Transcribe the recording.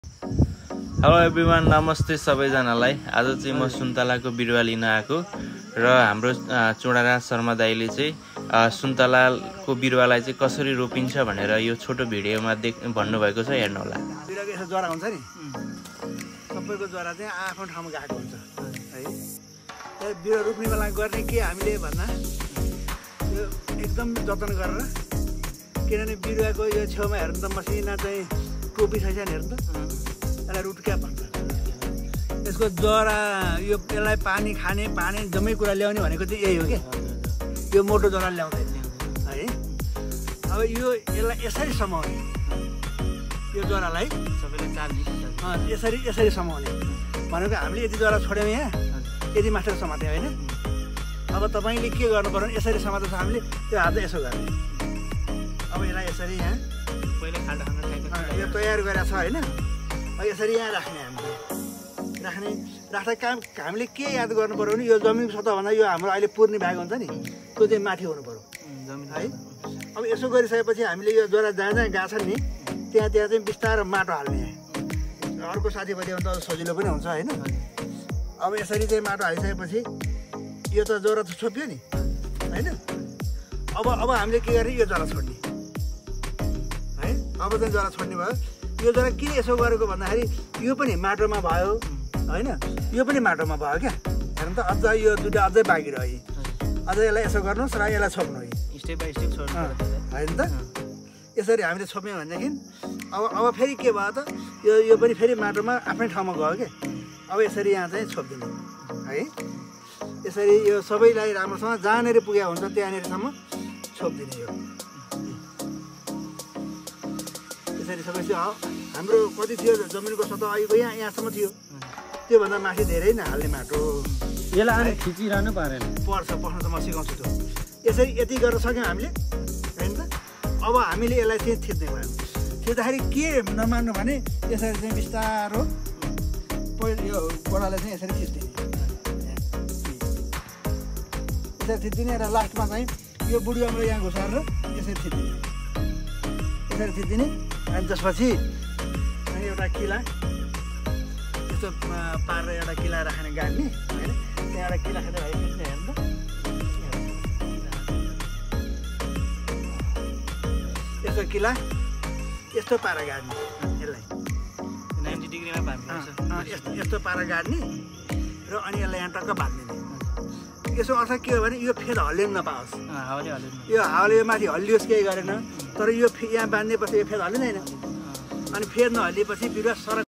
Hello everyone, नमस्ते सबैजनालाई। आज चाहिँ म सुन्तलाको बिरुवा लिन आएको र हाम्रो चुडाराज शर्मा दाइले चाहिँ सुन्तलाको बिरुवालाई चाहिँ कसरी रोपिन्छ भनेर यो छोटो भिडियोमा भन्नुभएको छ, हेर्नु होला। बिरुवाको यसो जरा हुन्छ नि, सबैको जरा चाहिँ आफ्नो ठाउँमा गएको हुन्छ है। तर बिरुवा रोप्ने बेला गर्ने के हामीले भन्दा यो एकदम जतन गरेर, किनभने बिरुवाको यो छेउमा हेर्नु त मसिना चाहिँ टोपी छैन, हेर्नु त यसलाई रुट क्याप भन्छ। यसको जरा यो यसलाई पानी खाने पानी जम्मै कुरा ल्याउने भनेको चाहिँ यही हो क्या। यो मोटो जरा ल्याउँदैन है। अब यो यसलाई यसरी समाउने, यो जरालाई सबैले यसरी समाउने भनेको हामीले यति जरा छोड्यौँ यहाँ, यति मास्टर समात्यो होइन। अब तपाईँले के गर्नु पर्यो भने यसरी समात्छ हामीले, त्यो हात यसो गर्ने। अब यसलाई यसरी यहाँ पहिला खाल्डो यो तयार गरेको छ होइन। यसरी यहाँ राख्ने, हामीले राख्दा काम हामीले के याद गर्नु पर्यो भने यो जमिनको सतहभन्दा यो हाम्रो अहिले पुर्ने भाग हुन्छ नि, त्यो चाहिँ माथि हुनु पर्यो है। अब यसो गरिसकेपछि हामीले यो जरा जहाँ जहाँ गएको छ नि त्यहाँ चाहिँ बिस्तारो माटो हाल्ने। अर्को साथी बदियो भने त सजिलो पनि हुन्छ होइन। अब यसरी चाहिँ माटो हालिसकेपछि यो त जरा त छोप्यो नि होइन। अब हामीले के गर्ने, यो जरा छोड्ने है। अब चाहिँ जरा छोड्ने भयो। यो जरा के यसो गरेको भन्दाखेरि यो पनि माटोमा भयो होइन, यो पनि माटोमा भयो क्या। हेर्नु त अझ यो दुइटा अझै बाँकी रह्यो। अझ यसलाई यसो गर्नुहोस् र यसलाई छोप्नु है, स्टेप बाई स्टेप छोड्नु होइन त। यसरी हामीले छोप्यौँ भनेदेखि अब फेरि के भयो त, यो पनि फेरि माटोमा आफ्नै ठाउँमा गयो क्या। अब यसरी यहाँ चाहिँ छोपिदिने है। यसरी यो सबैलाई राम्रोसँग जहाँनिर पुगेको हुन्छ त्यहाँनिरसम्म छोपिदिने। यो यसरी सबै हाम्रो कति थियो जमिनको सतह अहिलेको यहाँसम्म थियो, त्योभन्दा माथि धेरै नै हाल्ने माटो। यसलाई खिचिरहनु परेन, पर्छ त म सिकाउँछु त्यो। यसरी यति गरेर सक्यौँ हामीले होइन त। अब हामीले यसलाई चाहिँ थिच्ने भयो। थिच्दाखेरि के नमान्नु भने यसरी चाहिँ बिस्तारो यो गोडालाई चाहिँ यसरी थिच्दिने, यसरी थिच्दिने र लास्टमा चाहिँ यो बुढी हाम्रो यहाँ घुसारेर यसरी थिच्दिने, यसरी थिच्दिने। अनि त्यसपछि एउटा किला यस्तो पारेर एउटा किला राख्ने गाड्ने होइन। त्यहाँ एउटा किला खाँदै भयो खिच्ने, हेर्नु त यस्तो किला यस्तो पारा गाड्ने, यसलाई 90 डिग्रीमा यस्तो पारा गाड्ने र अनि यसलाई यहाँ टक्क बाँधिदिने। यसो अर्थ के हो भने यो फेद हल्लिनु नपाओस्, यो हावाले यो माथि हल्लियोस् केही गरेन। तर यो यहाँ बाँध्नेपछि यो फेद हल्लिँदैन। अनि फेद नहल्लिएपछि बिरुवा सर